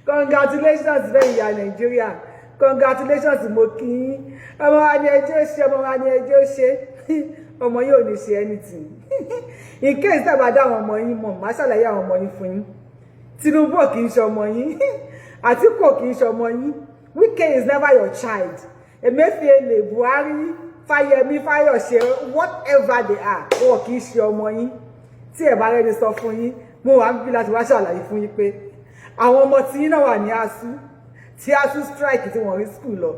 Congratulations bẹ́ẹ̀, ìyá Nàìjíríà, congratulations. Mo kí yín. Ọmọ wa ni ẹjọ́ ṣe, ọmọ wa ni ẹjọ́ ṣe. Ọmọ yóò ní ṣe anything. In case tẹ́ bá dá àwọn ọmọ yín mọ̀, màá ṣàlàyé àwọn ọmọ yín fún yín. Tinubu kì í ṣe ọmọ yín, Àtíkù kì í ṣe ọmọ yín, Wike is never your child, Emefiele, Buhari, Fáyẹmí, Fáyọ̀ṣe, whatever they are, wọn kì í ṣe ọmọ yín. Tí ẹ bá rẹ́ni sọ fún yín, mo wà ń bí láti wá ṣàlàyé fún yín pé àwọn ọmọ tí yín náà wà ní ASUU, tí ASUU strike, tí wọ́n rí school lọ.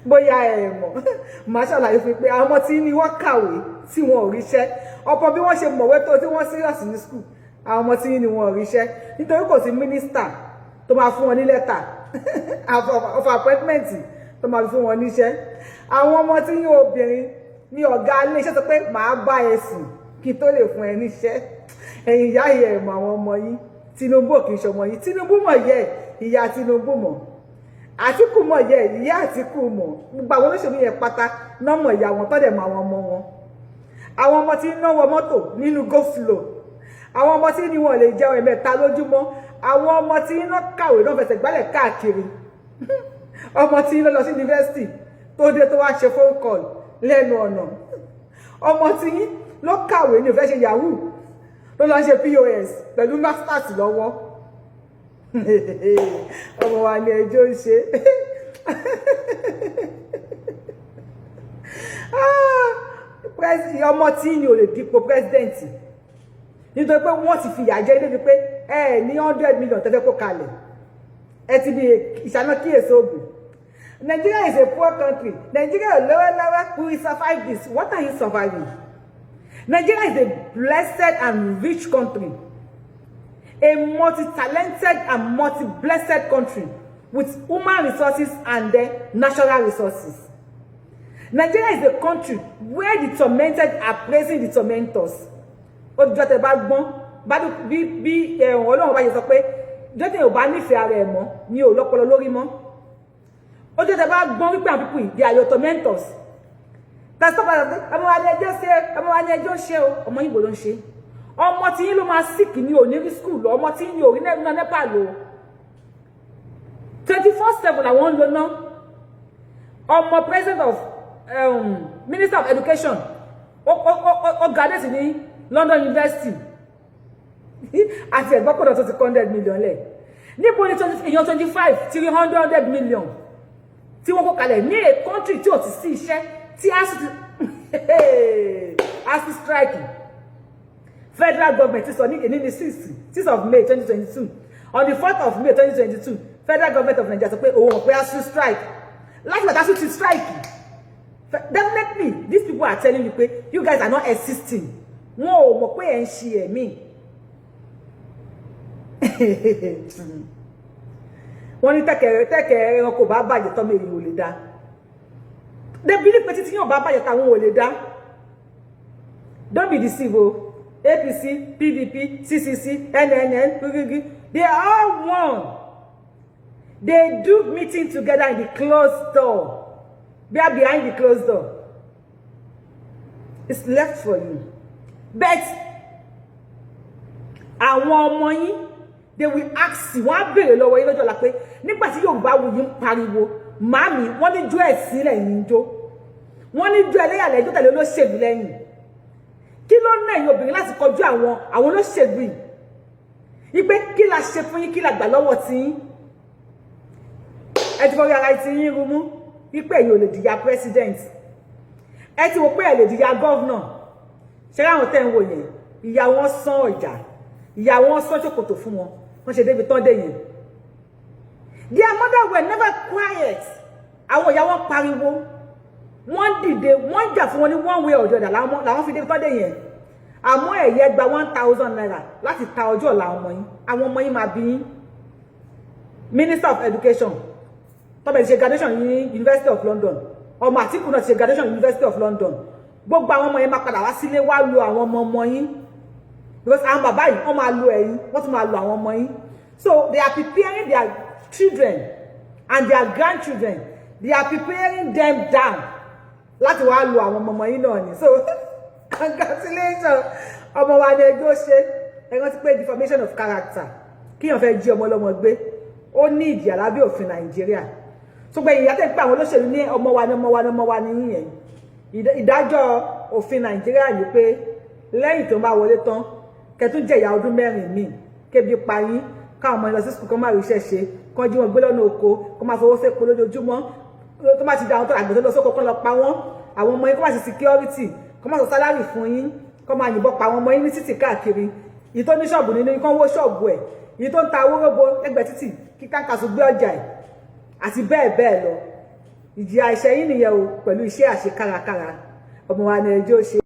Bóyá ẹ mọ̀, màá ṣàlàyé fún yín pé àwọn ọmọ tí ní wọ́n kàwé tí wọn ò ríṣẹ́. Ọ̀pọ̀ bí wọ́n ṣe mọ̀wé tó, tí wọ́n serious ní school, àwọn ọmọ tí ní wọn ò ríṣẹ́ nítorí kò sí mínísítà tó máa fún wọn ní lẹ́tà of appointment tó máa fi fún wọn níṣẹ́. Àwọn ọmọ tí yín obìnrin ní ọ̀gá ilé iṣẹ́ sọ pé màá bá ẹ sùn kí n tó lè fún ẹ níṣẹ́. Ẹ̀yin ìyá yẹ ẹ̀ mọ̀ àwọn ọmọ yín. Tinubu kì í ṣọmọ yín. Tinubu mọ̀ yẹ, ìyá Tinubu mọ̀. Àtíkù mọ̀ yẹ, ìyá Àtíkù mọ̀. Gbogbo àwọn olóṣèlú yẹn pátá náà mọ̀ ìyá wọn, tọ́dẹ̀ mọ̀ àwọn ọmọ wọn. Àwọn ọmọ tí ń náwó mọ́tò nínú go slow, àwọn ọmọ tí ní wọn lè jẹun ẹ̀mẹ́ta lójúmọ́, àwọn ọmọ tí ń kàwé náà fẹsẹ̀ gbálẹ̀ káàkiri, ọmọ tí ń lọ sí yunifásitì tó dé tó wá ṣe phone call lẹ́nu ọ̀nà, ọmọ tí ló kàwé ní ó fẹ́ ṣe yahoo, ló lọ ṣe POS pẹ̀lú masters lọ́wọ́. Ọmọ wa ni ẹjọ́ ń ṣe. Ọmọ tí ni ò lè dípò president nítorí pé wọ́n ti fìyà jẹ débi pé ẹ ní 100 million tẹ́fẹ́ kó kalẹ̀, ẹ ti bí ìṣáná kíyèsí ògùn. Nigeria is a poor country. Nigeria lọ́wọ́lọ́wọ́, we will survive this. What are you surviving? Nigeria is a blessed and rich country, a multi-talented and multi-blessed country with human resources and the natural resources. Nigeria is a country where the tormented are praising the tormentors. Ó jọ́ tẹ bá gbọ́n bí bí ẹ̀wọ̀n Ọlọ́run bá ṣe sọ pé jọ́ tẹ ò bá nífẹ̀ẹ́ ara ẹ̀ mọ́ ni ò lọ́pọlọ lórí mọ́. Ó jọ́ tẹ bá gbọ́n wípé àwọn people, they are your tormentors. Tẹsán padà pé ọmọ wa ni ẹjọ́ ṣe, ọmọ wa ni ẹjọ́ ṣe o. Ọmọ yìí bò ló ń ṣe. Ọmọ tí yín ló máa sick ní òní rí school lọ. Ọmọ tí yín ní òrí náà NEPA lò 24/7 làwọn ń lo ná. Ọmọ president of minister of education ó graduate ní London University àti ẹ̀gbọ́pọ̀dọ̀ tó ti 100 million lẹ̀. Níbo ni èèyàn 25, 300 million tí wọ́n kó kalẹ̀ ní a country tí ò ti sí iṣẹ́, tí ASUU strike? Federal government ti sọ ní èní ní 6 of May 2022. On the 4th of May 2022, federal government of Nigeria sọ pé òun ò pé ASUU strike. Láti gbàtà ASUU ti strike, definitely these people are telling you pé you guys are not existing. Wọn ò mọ̀ pé ẹ̀ ń ṣe ẹ̀mí. Wọ́n ní tẹ́kẹ̀ tẹ́kẹ̀ ẹranko bá bàjẹ́, tọ́mọ èèyàn ò lè dá. They believe pé títí yóò bá bàjẹ́, táwọn ò lè dá. Don't be deceived o. APC, PDP, CCC, NNN, GGG, they are all one. They do meeting together in the closed door. They are behind the closed door. It's left for you, but àwọn ọmọ yín, they will ask you. Wọ́n á béèrè lọ́wọ́ yín lọ́jọ́ la pé nígbà tí Yorùbá Wuyì ń pariwo, màámi, wọ́n ní jó ẹ̀sìn lẹ́yìn ń jó, wọ́n ní jó ẹlẹ́yàlẹ́ jó tẹ̀lé olóṣèlú lẹ́yìn. Kí ló ná ẹ̀yin obìnrin láti kọjú àwọn olóṣèlú yìí wípé kí la ṣe fún yín, kí la gbà lọ́wọ́ tí yín? Ẹ ti fọwọ́ ara ti yín rumú wípé ẹ̀yin ò lè dìyà president. Ẹ ti wò pé ẹ lè dìyà governor. Ṣé àwọn tẹ́ ń wò yẹn, ìyá wọn sán ọjà, ìyá wọn sán ṣòkòtò fún wọn, wọ́n ṣe débi tán dé yẹn. Their mother were never quiet. Àwọn ìyá wọn pariwo, wọ́n dìde, wọ́n jà fún wọn ní one way or the other làwọn fi débi tán dé yẹn. Àmọ́ ẹ̀yẹ gba ₦1,000 láti ta ọjọ́ ọ̀la ọmọ yín. Àwọn ọmọ yín máa bí yín. Minister of Education tọ́bẹ̀ ti ṣe graduation ní University of London, ọmọ Àtìkù náà ti ṣe graduation University of London. Gbogbo àwọn ọmọ yẹn máa padà wá sílé wá lo àwọn ọmọ ọmọ yín, because àwọn bàbá yìí, wọ́n máa lo ẹ̀yin, wọ́n tún máa lo àwọn ọmọ yín. So they are preparing their children and their grandchildren. They are preparing them down láti wá lo àwọn ọmọ ọmọ yín náà ni. So congratulations, ọmọ wa ni ẹjọ́ ṣe. Ẹ rántí pé defamation of character, kíyàn fẹ́ jí ọmọ ọlọ́mọ gbé. Ó ní ìjìyà lábẹ́ òfin Nàìjíríà. Ṣùgbọ́n ìyá tẹ̀ ń pé àwọn olóṣèlú ní ọmọ wa ní, ọmọ wa ní, ọmọ wa ní yẹn, ìdájọ́ òfin Nàìjíríà ní pé lẹ́yìn tó ń bá wọlé tán, kẹtún jẹ̀yà ọdún 4 míì, kébi pa yín, káwọn ọmọ yẹn lọ sí school, kó má rí iṣẹ́ ṣe, kán jí wọn gbé lọ́nà oko, kó máa fowó sépo lójoojúmọ́, tó má ti da àwọn tó àgbẹ̀ tó lọ sóko, kán lọ pa wọ́n. Àwọn ọmọ yẹn, kó má sí security, kó má sọ salary fún yín, kó máa yìnbọn pa àwọn ọmọ yín ní títì káàkiri. Èyí tó ní ṣọ́ọ̀bù nínú, kán wó ṣọ́ọ̀bù ẹ̀. Èyí tó ń ta owó lẹ́gbẹ̀ẹ́ títì, kí káńkàsù gbé ọjà ẹ̀, àti bẹ́ẹ̀ bẹ́ẹ̀ lọ. Ìjìyà ẹ̀ṣẹ̀ yín nìyẹn o, pẹ̀lú iṣẹ́ àṣekárakára. Ọmọ wa ni ẹjọ́ ṣe.